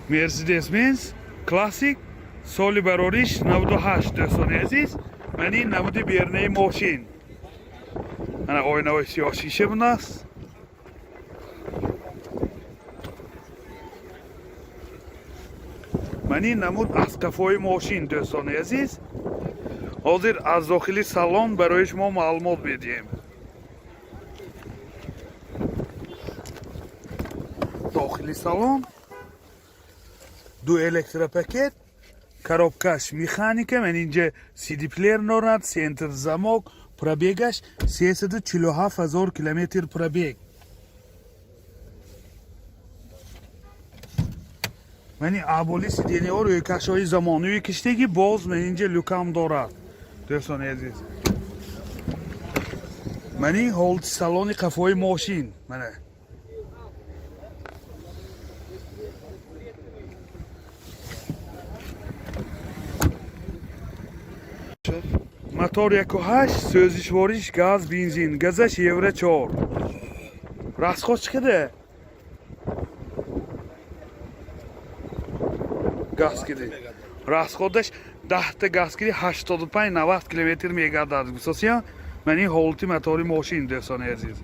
Mercedes-Benz Classic, соли барориш 98. Дӯстони азиз, ман ин намуди берунаи мошин. Мана оинаҳои сиёҳ шиша будааст. Ман ин намуд аз қафои мошин, дӯстони азиз. Ҳозир аз дохили салон барои шумо маълумот медиҳем. Дохили салон ду электропакет, коробкаш механика, ман инҷа CD-плеер дорад, центр замок, пробегаш 347 ҳазор километр пробег. Мани аболи сиденьяҳо рӯйкашҳои замонавӣ киштеги, боз ман инҷа люкам дорад, дӯстони азиз. Мани ҳолати салони қафои мошин, мана. Мотор 1,8, сӯзишвориш газ, бензин, газаш евро 4. Расход чӣ қадар? Газ киди. Расходаш 10 та газ киди 85 90 километр мегардад. Гусосия, ман ин ҳолати мотори мошин, дӯстони азиз.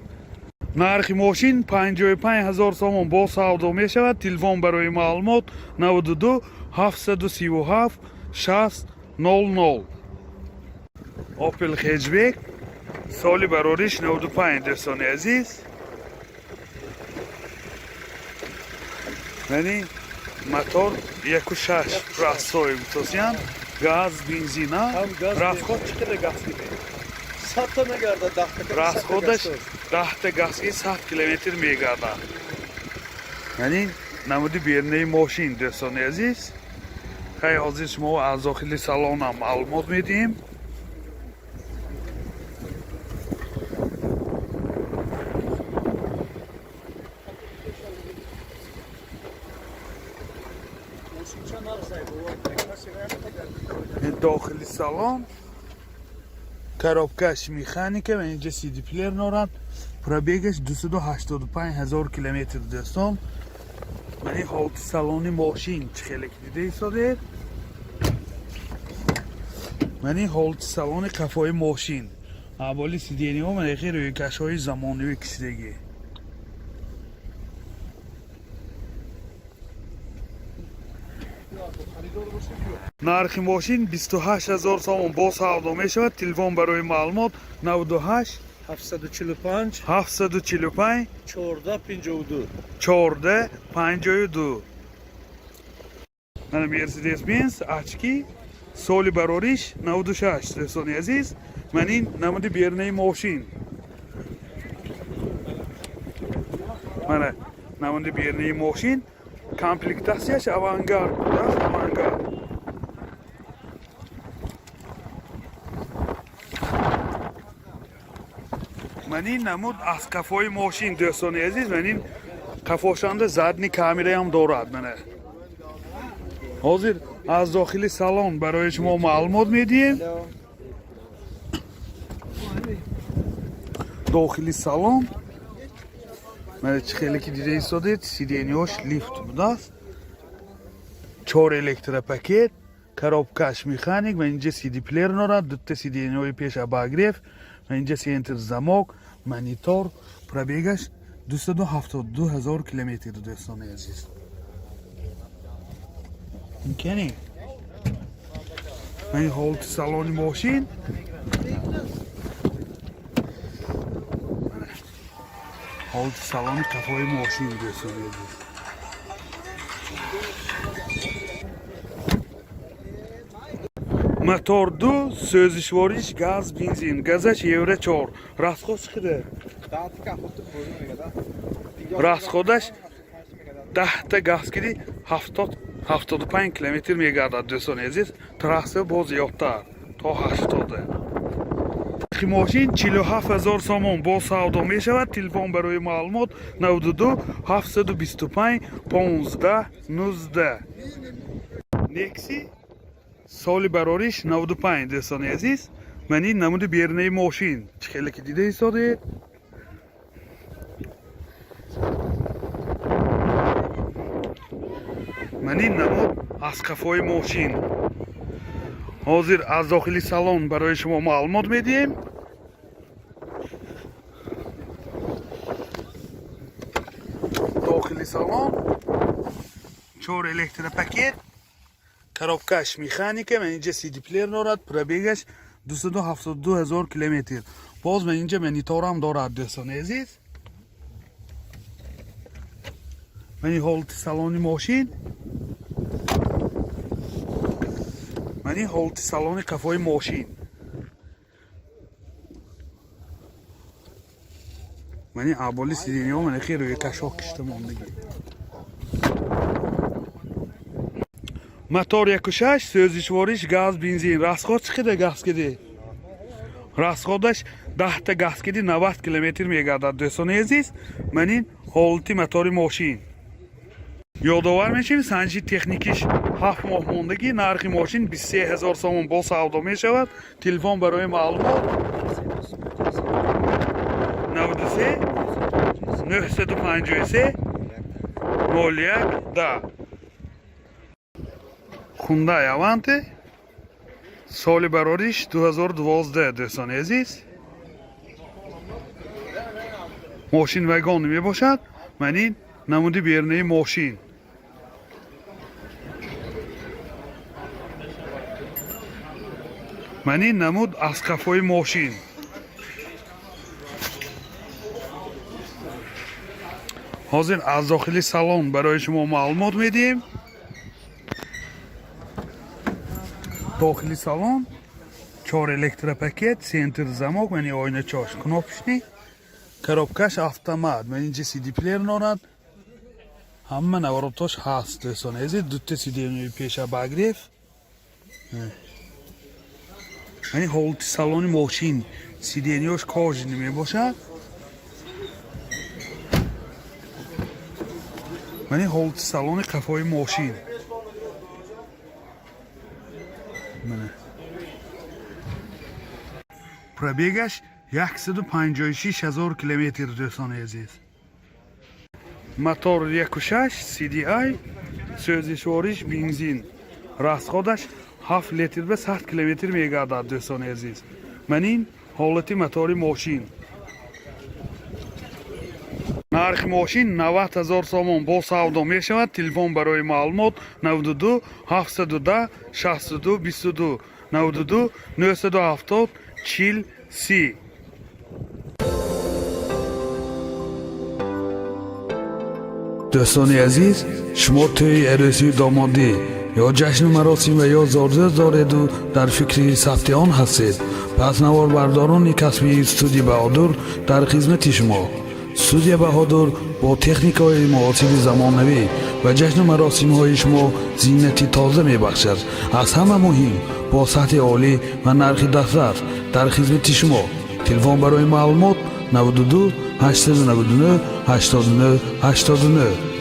Нархи мошин 55 ҳазор сомон, бо савдо мешавад. Телефон барои маълумот 92 737 60 00. Opel Hatchback, соли барориш 95, дӯстони азиз. Яъне мотор 1,6 простой гуфтосиян, газ, бензина. Ҳам газ. Расход чӣ қадар газ киди? 100 та мегардад, 10 та. Расходаш 10 та газ ки 100 километр мегардад. Яъне намуди берунаи мошин, дӯстони азиз. Хай, ҳозир шумо аз дохили салонам маълумот медиҳем. Дохили салон коробкаш механика ва инҷа CD плеер дорад. Пробегаш 285 ҳазор километр, дӯстон. Мани ҳолати салони мошин, чӣ хеле ки дида истодед. Мани ҳолати салони қафои мошин. Аввали сиденьяҳо манехи рӯйкашҳои замонавӣ кишидагӣ. Нархи мошин 28 ҳазор сомон, бо савдо мешавад. Телефон барои маълумот 98 745 745 14 52. 14 52. Мана Mercedes Benz очки, соли барориш 96, дӯстони азиз. Ман ин намуди берунаи мошин. Мана намуди берунаи мошин, комплектатсияш авангард будааст, авангард. Ман ин намуд аз қафои мошин, дӯстони азиз. Ман ин қафошанда задний камераам дорад. Мана ҳозир аз дохили салон барои шумо маълумот медиҳем. Дохили салон, мана, чӣ хеле ки дида истодед, сиденьяш лифт будааст, чор электропакет, коробкаш механик ва инҷа CD плеер дорад, дута сиденьяҳои пеш обогрев ва инҷа центр замок, монитор. Пробегаш 272 ҳазор километр, дӯстони азиз. Кани, ман ҳолати салони мошин. Мана, ҳолати салони қафои мошин, дӯстони азиз. Мотор ду, сӯзишвориш газ, бензин, газаш евро 4. Расход чӣ қадар? Расходаш 10 та газ киди 70 75 километр мегардад, дӯстони азиз. Трасса боз зиёдтар, то 80. Нархи мошин 47 ҳазор сомон, бо савдо мешавад. Телефон барои маълумот 92 725 15 19. Некси, соли барориш 95, дӯстони азиз. Ман ин намуди берунаи мошин, чӣ хеле ки дида истодед. Ман ин намуд аз қафои мошин. Ҳозир аз дохили салон барои шумо маълумот медиҳем. Дохили салон чор электропакет, коробкаш механика, ман инҷа CD плеер дорад, пробегаш 272 ҳазор километр. Боз ман инҷа мониторам дорад, дӯстони азиз. Ман ин ҳолати салони мошин. Ман ин ҳолати салони қафои мошин. Ман ин аболи сиденьяҳо ман хеле рӯи кашок кишта мондагӣ. Мотор 1.6, сӯзишвориш газ, бензин. Расход чӣ қадар газ киди? Расходаш 10 та газ киди, 90 километр мегардад, дӯстони азиз. Ман ин ҳолати мотори мошин. Ёдовар мешавем, санҷиши техникиш 7 моҳ мондагӣ. Нархи мошин 23 ҳазор сомон, бо савдо мешавад. Телефон барои маълумот 93 953 01 10. Хундай Аванте, соли барориш 2012, дӯстони азиз. Мошин вагон мебошад. Ман ин намуди берунаи мошин. Ман ин намуд аз қафои мошин. Ҳозир аз дохили салон барои шумо маълумот медиҳем. Дохили салон чор электропакет, центр замок, мани ойначош кнопочный, коробкаш автомат, ман инҷа CD плеер дорад, ҳама наворотош ҳаст, дӯстони азиз. Дута сиденьяи пеша обогрев. Яъне ҳолати салони мошин, сиденьяш кожаный мебошад. Мани ҳолати салони қафои мошин. Мана. Пробегаш 156 ҳазор километр, дӯстони азиз. Мотор 1.6 CDI, сӯзишвориш бензин. Расходаш 7 литр ба 100 километр мегардад, дӯстони азиз. Ман ин ҳолати мотори мошин. Нархи мошин 90 ҳазор сомон, бо савдо мешавад. Телефон барои маълумот 92 710 62 22, 92 970 40 30. Дӯстони азиз, шумо тӯи арӯсию домодӣ ё ҷашну маросим ва ё зодрӯз дореду дар фикри сабти он ҳастед, пас наворбардорони касбии студия Баҳодур дар хизмати шумо. Студия Баҳодур бо техникаҳои муосири замонавӣ ба ҷашну маросимҳои шумо зинати тоза мебахшад. Аз ҳама муҳим, бо сатҳи олӣ ва нархи дастрас дар хизмати шумо. Телефон барои маълумот 92 899 89 89.